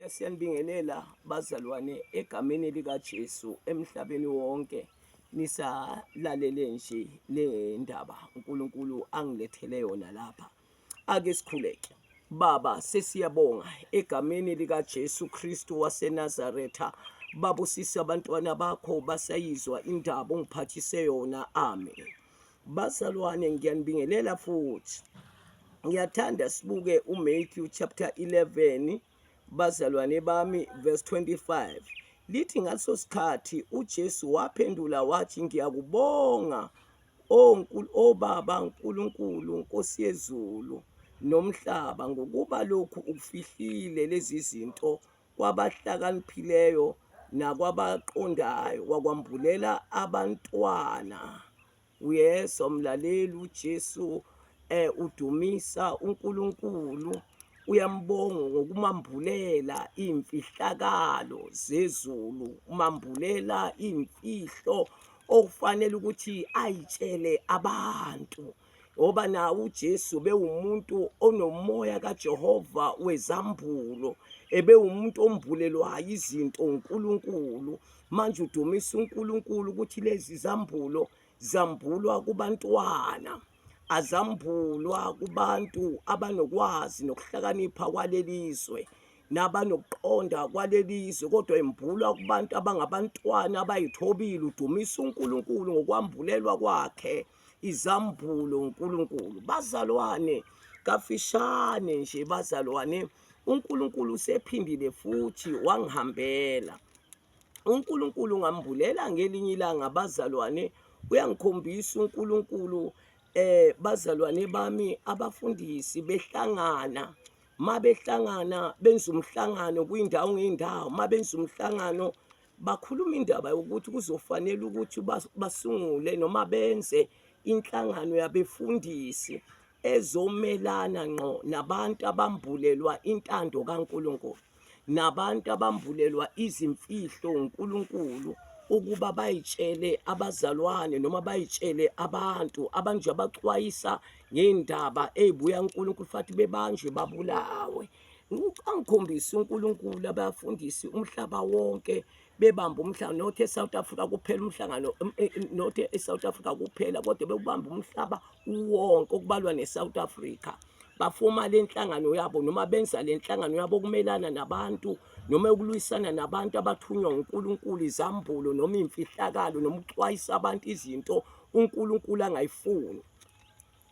Siyanibingelela bazalwane egameni likaJesu emhlabeni wonke nisalalele nje le ndaba uNkulunkulu angilethele yona lapha. Ake sikhuleke. Baba, sesiyabonga egameni likaJesu Kristu waseNazaretha. Babusise abantwana bakho basayizwa indaba ongiphathise yona. Amen. Bazalwane ngiyanibingelela futhi. Ngiyathanda sibuke uMatthew chapter 11 bazalwane bami verse 25. Lithi ngaleso sikhathi uJesu waphendula wathi ngiyakubonga o o Baba Nkulunkulu Nkosi yezulu nomhlaba ngokuba lokhu ukufihlile lezi zinto kwabahlakaniphileyo nakwabaqondayo wakwambulela abantwana. Uyezwa mlaleli, uJesu udumisa uNkulunkulu, uyambonga ngokumambulela iy'mfihlakalo zezulu, umambulela iy'mfihlo okufanele ukuthi ayitshele abantu. Ngoba nawo uJesu bewumuntu onomoya kaJehova wezambulo, ebewumuntu ombulelwayo izinto uNkulunkulu. Manje udumisa uNkulunkulu ukuthi lezi zambulo zambulwa kubantwana, azambulwa kubantu abanokwazi nokuhlakanipha kwaleli zwe nabanokuqonda kwaleli zwe, kodwa embulwa kubantu abangabantwana abayithobile. Udumisa uNkulunkulu ngokwambulelwa kwakhe izambulo uNkulunkulu. Bazalwane, kafishane nje bazalwane, uNkulunkulu usephindile futhi wangihambela. uNkulunkulu ngambulela ngelinye ilanga bazalwane, uyangikhombisa uNkulunkulu bazalwane bami abafundisi behlangana, mabehlangana benza umhlangano kwindawo ngey'ndawo, mabenza umhlangano bakhuluma indaba yokuthi kuzofanele ukuthi basungule noma benze inhlangano yabefundisi ezomelana ngqo nabantu abambulelwa intando kaNkulunkulu, nabantu abambulelwa izimfihlo uNkulunkulu ukuba bayitshele abazalwane noma bayitshele abantu abanje abaxwayisa ngey'ndaba ey'buya uNkulunkulu fathi bebanjwe babulawe. Angikhombise uNkulunkulu abafundisi umhlaba wonke bebamba umhlaba, not eSouth Africa kuphela umhlangano, not eSouth Africa kuphela, kodwa bewubamba umhlaba wonke okubalwa neSouth Africa. Bafoma le nhlangano yabo noma benza le nhlangano yabo ukumelana nabantu noma ukulwisana nabantu abathunywa uNkulunkulu izambulo noma imfihlakalo noma ukuxwayisa abantu izinto uNkulunkulu angayifuni.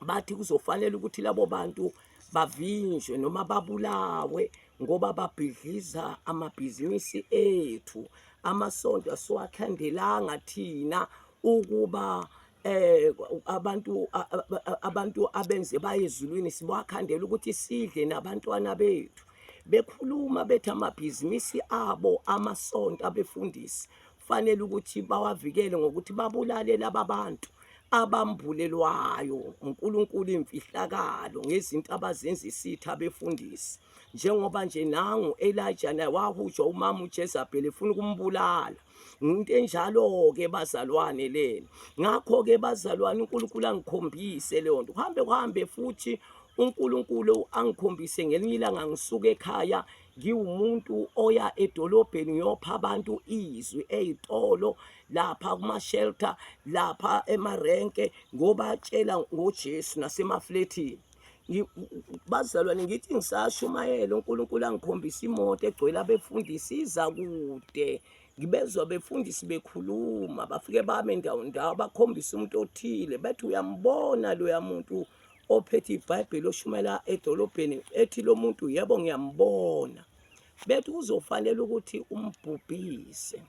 Bathi kuzofanele ukuthi labo bantu bavinjwe noma babulawe ngoba babhidliza amabhizinisi ethu. Amasonto asiwakhandelanga thina ukuba abantu abenze baye ezulwini, siwakhandela ukuthi sidle nabantwana bethu. Bekhuluma bethi amabhizinisi abo amasonto abefundisi fanele ukuthi bawavikele ngokuthi babulale laba bantu abambulelwayo uNkulunkulu imfihlakalo ngezinto abazenza isitha abefundisi. Njengoba nje nangu Elijah naye wahujwa umama uJezebel efuna ukumbulala. Into enjalo-ke bazalwane lena. Ngakho-ke bazalwane uNkulunkulu angikhombise leyo nto. Kuhambe kuhambe futhi uNkulunkulu angikhombise ngelinye ilanga ngisuka ekhaya ngiwumuntu oya edolobheni ngiyopha abantu izwi ey'tolo lapha kuma-shelter lapha emarenke ngobatshela ngoJesu nasemaflethini. Bazalwane ngithi ngisashumayela uNkulunkulu angikhombisa imoto egcwele abefundisi iza kude, ngibezwa befundisi bekhuluma bafike bame ndawo ndawo bakhombise umuntu othile bethi uyambona loya muntu ophethe iBhayibheli oshumayela edolobheni, ethi lo muntu yebo ngiyambona, bethi kuzofanele ukuthi umbhubhise.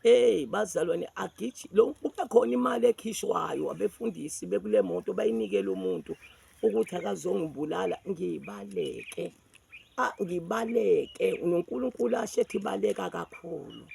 Hey bazalwane agiji lo kube khona imali ekhishwayo abefundisi bekule moto bayinikele umuntu ukuthi akazongibulala ngibaleke. Ah ngibaleke uNkulunkulu ashe ethi baleka kakhulu.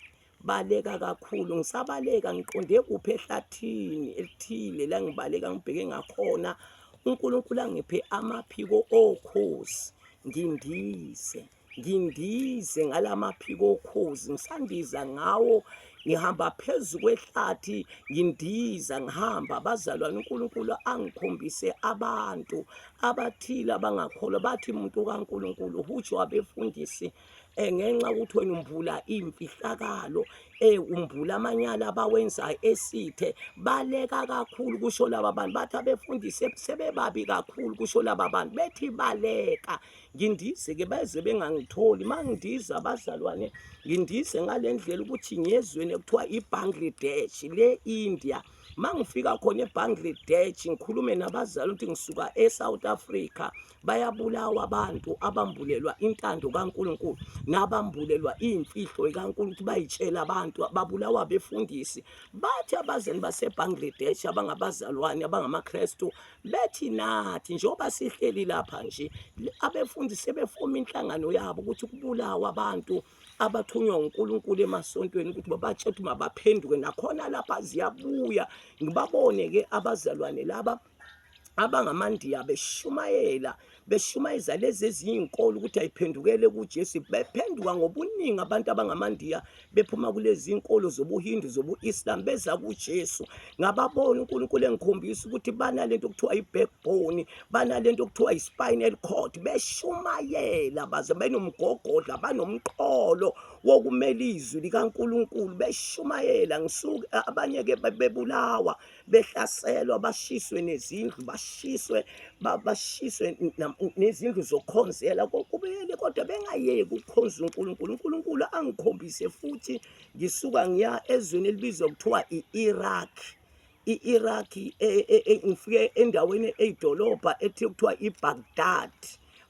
Baleka kakhulu ngisabaleka ngiqonde kuphi ehlathini elithile la ngibaleka ngibheke ngakhona uNkulunkulu angiphe amaphiko okhozi ngindize. Ngindize ngalamaphiko okhozi ngisandiza ngawo ngihamba phezu kwehlathi ngindiza ngihamba bazalwane uNkulunkulu angikhombise abantu abathile abangakholwa bathi umuntu kaNkulunkulu hujwa abefundisi Ngenxa yokuthi wena umbula iy'mfihlakalo, umbula amanyala abawenzayo esithe, baleka kakhulu kusho laba bantu. Bathi abefundisi sebebabi kakhulu kusho laba bantu, bethi baleka. Ngindize-ke beze bengangitholi. Uma ngindiza abazalwane, ngindize ngale ndlela ukuthi ngiyezweni ekuthiwa iBangladesh, le India. Uma ngifika khona eBangladesh ngikhulume nabazali ukuthi ngisuka eSouth Africa, bayabulawa abantu abambulelwa intando kaNkulunkulu nabambulelwa iy'mfihlo ikaNkulunkulu bayitshela abantu, babulawa abefundisi. Bathi abazali baseBangladesh abangabazalwane abangamaKrestu bethi nathi njengoba sihleli lapha nje abefundisi sebefoma inhlangano yabo ukuthi kubulawa abantu abathunywa uNkulunkulu emasontweni ukuthi babatshele ukuthi mabaphenduke, nakhona lapha ziyabuya. Ngibabone-ke abazalwane laba abangamaNdiya beshumayela beshumayeza lezi ezinye iy'nkolo ukuthi ayiphendukele kuJesu, bephenduka ngobuningi abantu abangamaNdiya bephuma kulezi inkolo zobuHindu zobu-Islam beza kuJesu. Ngababona uNkulunkulu engikhombisa ukuthi banalento okuthiwa i-backbone, banalento okuthiwa i-spinal cord, beshumayela baze benomgogodla, banomqolo wokumela izwi likaNkulunkulu, beshumayela. Ngisuke abanye-ke bebulawa behlaselwa bashiswe nezindlu bashiswe bashiswe nezindlu zokukhonzela kokubili, kodwa bengayeki ukukhonza uNkulunkulu. uNkulunkulu angikhombise futhi ngisuka ngiya ezweni elibizwa kuthiwa i-Iraq. I-Iraq e, e, e, ngifike endaweni eyidolobha ethi kuthiwa iBaghdad.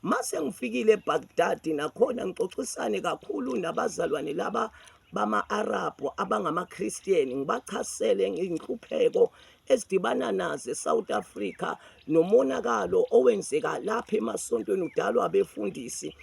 Mase ngifikile eBaghdad nakhona ngixoxisane kakhulu nabazalwane laba bama-Arabhu abangamaKristian, ngibachasele ngezinhlupheko esidibana nazo eSouth Africa nomonakalo owenzeka lapha emasontweni udalwa abefundisi.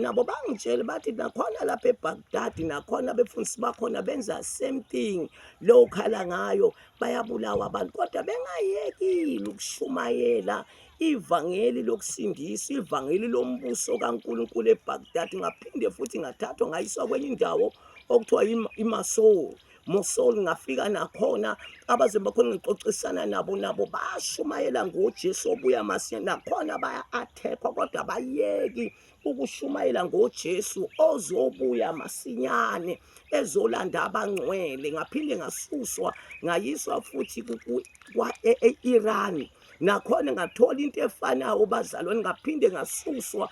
Nabo bangitshela bathi nakhona lapha eBaghdad nakhona abefundisi bakhona benza same thing lo khala ngayo, bayabulawa abantu kodwa bengayekile ukushumayela ivangeli lokusindisa, ivangeli lombuso kaNkulunkulu eBaghdad. Ngaphinde futhi ngathathwa ngayiswa kwenye indawo okuthiwa iMasol Mosul, ngafika nakhona abaze bakhona ngixoxisana nabo, nabo bashumayela ngoJesu obuya masinya, nakhona baya-attackwa kodwa bayeki ukushumayela ngoJesu ozobuya masinyane ezolanda abangcwele. Ngaphinde ngasuswa ngayiswa futhi e-Iran, nakhona ngathola into efanayo bazalwane. Ngaphinde ngasuswa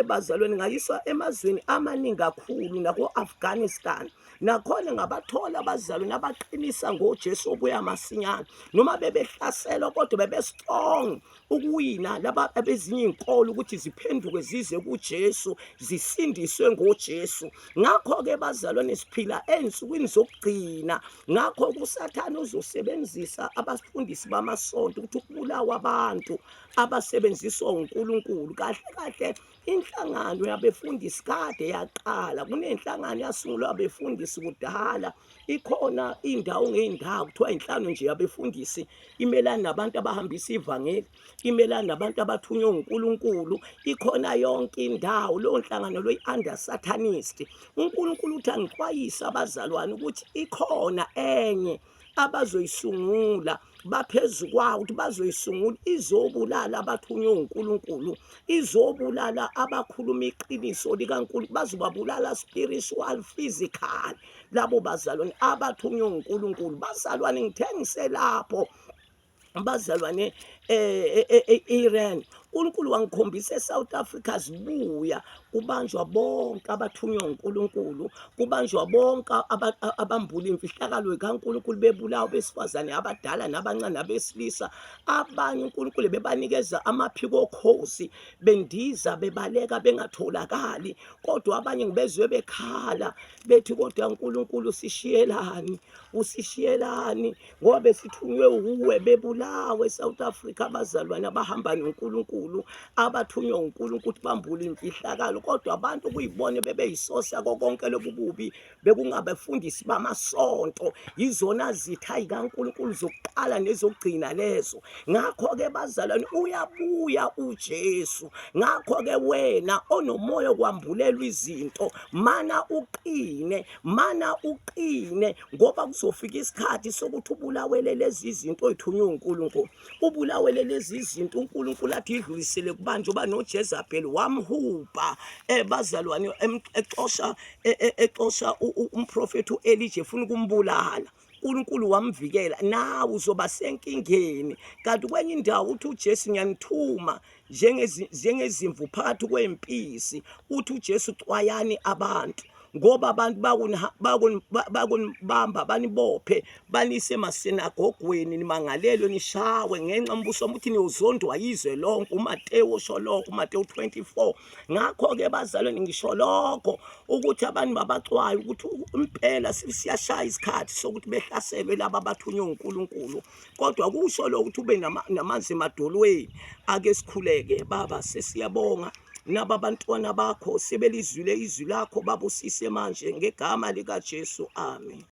bazalwane ngayiswa emazweni amaningi kakhulu, nako-Afghanistan nakhona ngabathola abazalwane abaqinisa ngoJesu obuya masinyane, noma bebehlaselwa kodwa bebe-strong ukuwina laba abezinye iy'nkolo ukuthi ziphenduke zize kuJesu zisindiswe ngoJesu. Ngakho-ke bazalwane siphila ey'nsukwini zokugcina, ngakho uSathane uzosebenzisa abafundisi bamasonto ukuthi ukubulawa abantu abasebenziswa uNkulunkulu. Kahle kahle inhlangano yabefundisi kade yaqala, kunenhlangano yasungulwa abefundisi kudala, ikhona indawo ngey'ndawo kuthiwa inhlangano nje yabefundisi imelana nabantu abahambisa ivangeli, imelana nabantu abathunywe uNkulunkulu, ikhona yonke indawo leyo nhlangano lo i-under satanist. uNkulunkulu uthi angixwayise abazalwane ukuthi ikhona enye abazoyisungula, baphezu kwawo ukuthi bazoyisungula, izobulala abathunywe uNkulunkulu, izobulala abakhuluma iqiniso likaNkulunkulu, bazobabulala spiritual, physical labo bazalwane abathunywe uNkulunkulu. Bazalwane ngithe ngiselapho bazalwane e-Iran, uNkulunkulu wangikhombisa eSouth Africa zibuya kubanjwa bonke abathunywa uNkulunkulu, kubanjwa bonke abambula imfihlakalo kaNkulunkulu, bebulawa besifazane abadala nabancane nabesilisa. Abanye uNkulunkulu bebanikeza amaphiko okhozi bendiza bebaleka bengatholakali, kodwa abanye ngibezwe bekhala bethi kodwa uNkulunkulu usishiyelani, usishiyelani ngoba besithunywe wuwe. Bebulawe eSouth Africa abazalwane abahamba noNkulunkulu, abathunywa uNkulunkulu ukuthi bambule imfihlakalo, kodwa abantu kuyibone bebeyisosa konke lobu bubi bekungabefundisi bamasonto, yizona zitha zikaNkulunkulu zokuqala nezokugcina lezo. Ngakho-ke bazalwane uyabuya uJesu. Ngakho-ke wena onomoya okwambulelwa izinto, mana uqine, mana uqine, ngoba kuzofika isikhathi sokuthi ubulawele lezi zinto oyithunywe uNkulunkulu, ubulawele lezi zinto uNkulunkulu athi idlulisele kubantu, njengoba noJezebel wamhubha Bazalwane exosha exosha umprofethi uElija efuna ukumbulala. uNkulunkulu wamvikela, nawe uzoba senkingeni. Kanti kwenye indawo uthi uJesu, ngiyanithuma njengezimvu phakathi kwempisi. Uthi uJesu, xwayani abantu, ngoba abantu bakunibamba banibophe banise emasinagogweni, nimangalelwe nishawe ngenxa mbuso ukuthi niyozondwa yizwe lonke. UMatewu osho lokho, uMatewu 24. Ngakho-ke bazalwane, ngisho lokho ukuthi abantu mabaxwaye ukuthi impela siyashaya isikhathi sokuthi behlaselwe laba abathunywe uNkulunkulu, kodwa kusho lokho ukuthi ube namanzi emadolweni. Ake sikhuleke. Baba, sesiyabonga naba abantwana bakho sebelizwile izwi lakho, babusise manje ngegama likaJesu, amen.